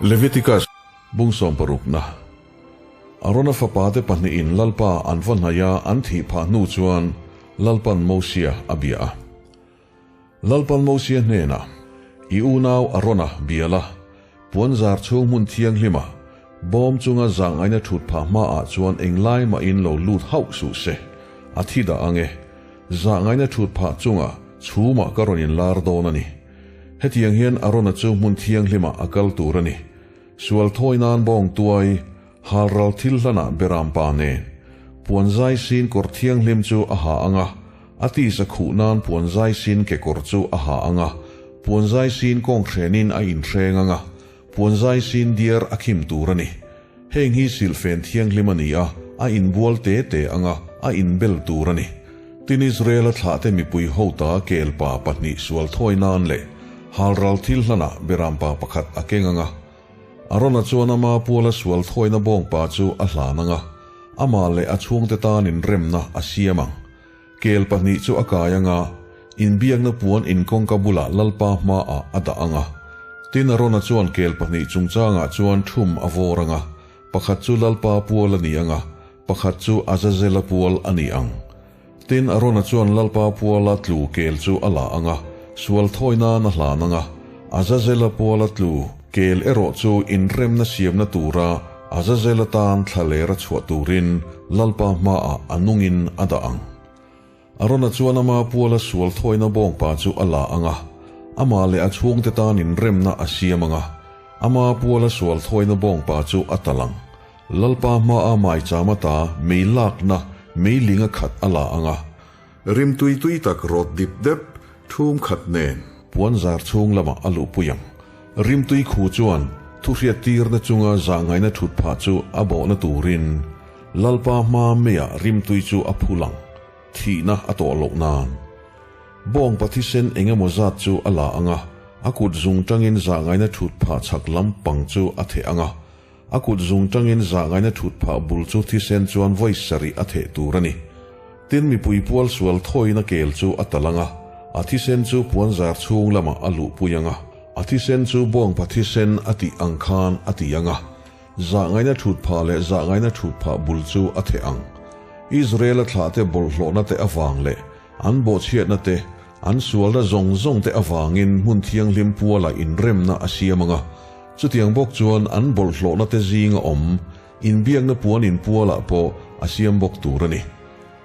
Leviticus bung sawmparukna Arona fapate pahnihin Lalpa an va hnaih a, an thih phah hnu chuan Lalpan Mosia a bia a. Lalpan Mosia hnenah, I unau Arona bia la, puanzar chhung hmun thianghlima bawm chunga zahngaina thut phah hmaah chuan englai mahin lo lut hauh suh se, a thi dah ang e. Zahngaina thut phah chunga chhumah ka rawn inlar dawn a ni. Hetiang hian Arona chu hmun thianghlimah a kal tur a ni. Sual thawi nan bawng tuai, halral thil hlanah beram pa nen. Puan zai sin kawr thianghlim chu a ha ang a, a tisa khuh nan puan zai sin kekawr chu a ha ang a, puan zai sin kawng hrenin a inhreng ang a, puan zai sin diar a khim tur a ni. Heng hi silhfen thianghlim a ni a, a inbual te te ang a, a inbel tur a ni. Tin Israel-a thlahte mipui hota kelpa pahnih sual thawi nan leh halral thil hlanah berampa pakhat a keng ang a. Arona chuan ama puala sual thawina bawngpa chu a hlan ang a, amah leh a chhungte tan inremna a siam ang. Kel pahnih chu a kai ang a, inbiakna puan inkawngka bulah Lalpa hmaah a dah ang a. Tin Arona chuan kel pahnih chungchangah chuan thum a vawr ang a, pakhat chu Lalpa pual a ni ang a, Pakhat chu Azazela pual a ni ang. Tin, Arona chuan Lalpa puala tlu kel chu a la ang a, sual thawi nan a hlan ang a. Azazela puala tlu kel erawh chu inremna siamna tura Azazela tan thlaler a chhuah turin Lalpa hmaah a nungin a dah ang. Arona chuan ama puala sual thawina bawngpa chu a la ang a, amah leh a chhungte tan inremna a siam ang a, ama puala sual thawina bawngpa chu a talh ang. Lalpa hmaa maicham ata mei lakna meiling a khat a la ang a. Rimtui tui tak rawt dip dep thum khat nen. Puan zar chhung lamah a luhpui ang. Rimtui khu chuan thuhriattirna chunga zahngaihna thut phah chu a bawhna turin Lalpa hma meiah rimtui chu a phul ang, thihna a tawh loh nan. Bawngpa thisen eng emaw zat chu a la ang a, a kut zung tangin zahngaihna thut phah chhak lam pang chu a theh ang a, a kut zung tangin zahngaihna thut phah bul chu thisen chuan vawi sarih a theh tur a ni. Tin, mipui pual sual thawina kel chu a talh ang a, a thisen chu puanzar chhung lamah a luhpui ang a, a thisen chu bawngpa thisen a tih ang khan a ti ang a. Zahngaihna thut phah leh zahngaihna thut phah bul chu a theh ang. Israel-a thlahte bawlhhlawhna te avang leh an bawhchhiatna te, an sualna zawng zawng te avangin hmun thianghlim pualah inremna a siam ang a. Chutiang bawk chuan an bawlhhlawhna te zinga awm inbiakna puan inpualah pawh a siam bawk tur a ni.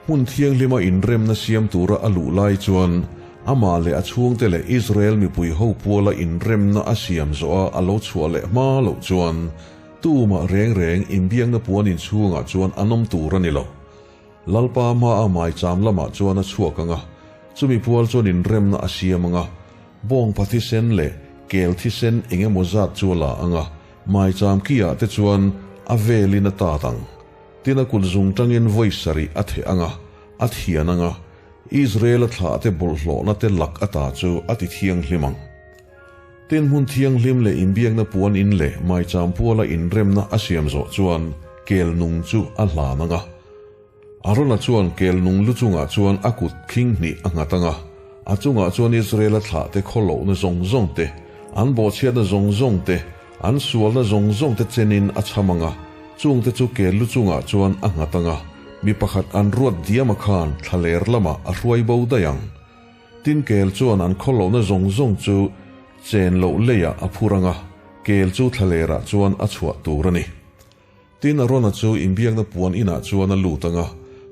Hmun thianghlima inremna siam tura a luh lai chuan amah leh a chhungte leh Israel mipui ho puala inremna a siam zawha a lo chhuah leh hma loh chuan tumah reng reng inbiakna puan inchhungah chuan an awm tur a ni lo. Lalpa hmaa maicham lamah chuan a chhuak ang a, chumi pual chuan inremna a siam ang a, bawngpa thisen leh kel thisen eng emaw zat chu a la ang a, maicham ki-ah te chuan a velin a tat ang. Tin a kut zung tangin vawi sarih a theh ang a, a thian ang a, Israel-a thlahte bawlhhlawhna te lak ata chu a ti thianghlim ang. Tin hmun thianghlim leh inbiakna puan in leh maicham puala inremna a siam zawh chuan kel nung chu a hlan ang a. Arona chuan kel nung lu chungah chuan a kut khing hnih a nghat ang a, a chungah chuan Israel-a thlahte khawlohna zawng zawng te, an bawhchhiatna zawng zawng te, An sualna zawng zawng te chenin a chham ang a, chungte chu kel lu chungah chuan a nghat ang a, mi pakhat an ruat diama khan thlaler lamah a hruai bo daih ang. Tin kel chuan an khawlohna zawng zawng chu chen loh leiah a phur ang a, kel chu thlalerah chuan a chhuah tur a ni. Tin Arona chu inbiakna puan inah chuan a lut ang a,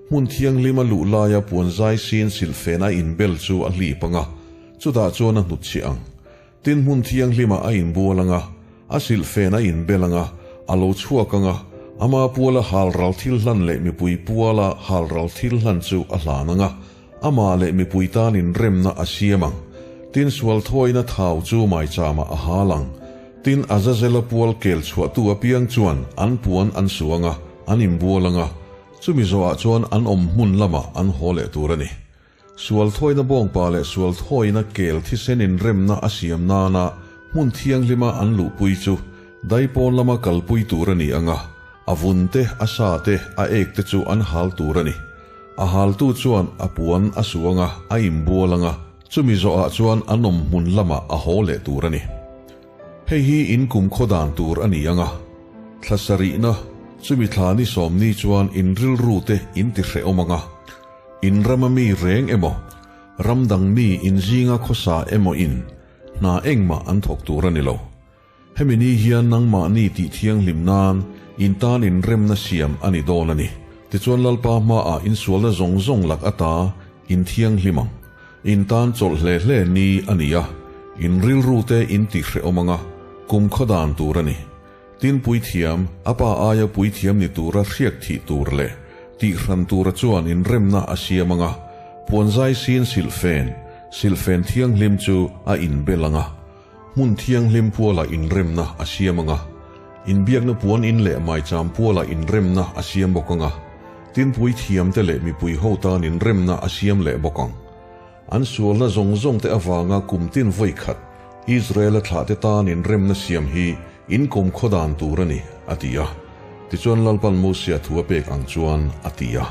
hmun thianghlim a luh laia puan zai sin silhfen a inbel chu a hlip ang a, chutah chuan a hnutchhiah ang. Tin hmun thianghlimah a inbual ang a, a silhfen a inbel ang a, a lo chhuak ang a, ama puala halral thil hlan leh mipui puala halral thil hlan chu a hlan ang a, amah leh mipui tan inremna a siam ang. Tin sual thawina thau chu maichama a hal ang. Tin Azazela pual kel chhuahtu apiang chuan an puan an su ang a, an inbual ang a, chumi zawhah chuan an awm hmun lamah an haw leh tur a ni. Sual thawina bawngpa leh sual thawina kel thisen inremna a siam nana hmun thianghlima an luhpui chu daipawn lama kalpui tur a ni ang a, a vun te, a sa te, a ek te chu an hal tur a ni. A haltu chuan a puan a su ang a, a inbual ang a, chumi zawhah chuan an awm hmun lamah a haw leh tur a ni. Hei hi in kumkhaw dan tur a ni ang a, thla sarihna, chumi thla ni sawmni chuan in rilru te in ti hrehawm ang a, in rama mi reng emaw, ram dang mi in zinga khawsa emaw in hna engmah an thawk tur a ni lo. Hemi ni hian nangmahni tih thianghlim nan in tan inremna siam a ni dawn a ni. Tichuan Lalpa hmaah insualna zawng zawng lak ata in thianghlim ang. In tan chawlh hle hle ni a ni a, in rilru te in ti hrehawm ang a, kum khaw dan tur a ni. Tin puithiam, a pa aia puithiam ni tura hriak thih tur leh tih hran tura chuan inremna a siam ang a, puanzai sin silhfen, silhfen thianghlim chu a inbel ang a. Hmun thianghlim pualah inremna a siam ang a, inbiakna puan in leh maicham pualah inremna a siam bawk ang a, tinpui thiamte leh mipui ho tan inremna a siam leh bawk ang. An sualna zawng zawngte avanga kum tin vawi khat Israela thlahte tan inremna siam hi inkawm khaw dan tur a ni, a ti a. Tichuan Lalpan Mosia thu a pek ang chuan a ti a.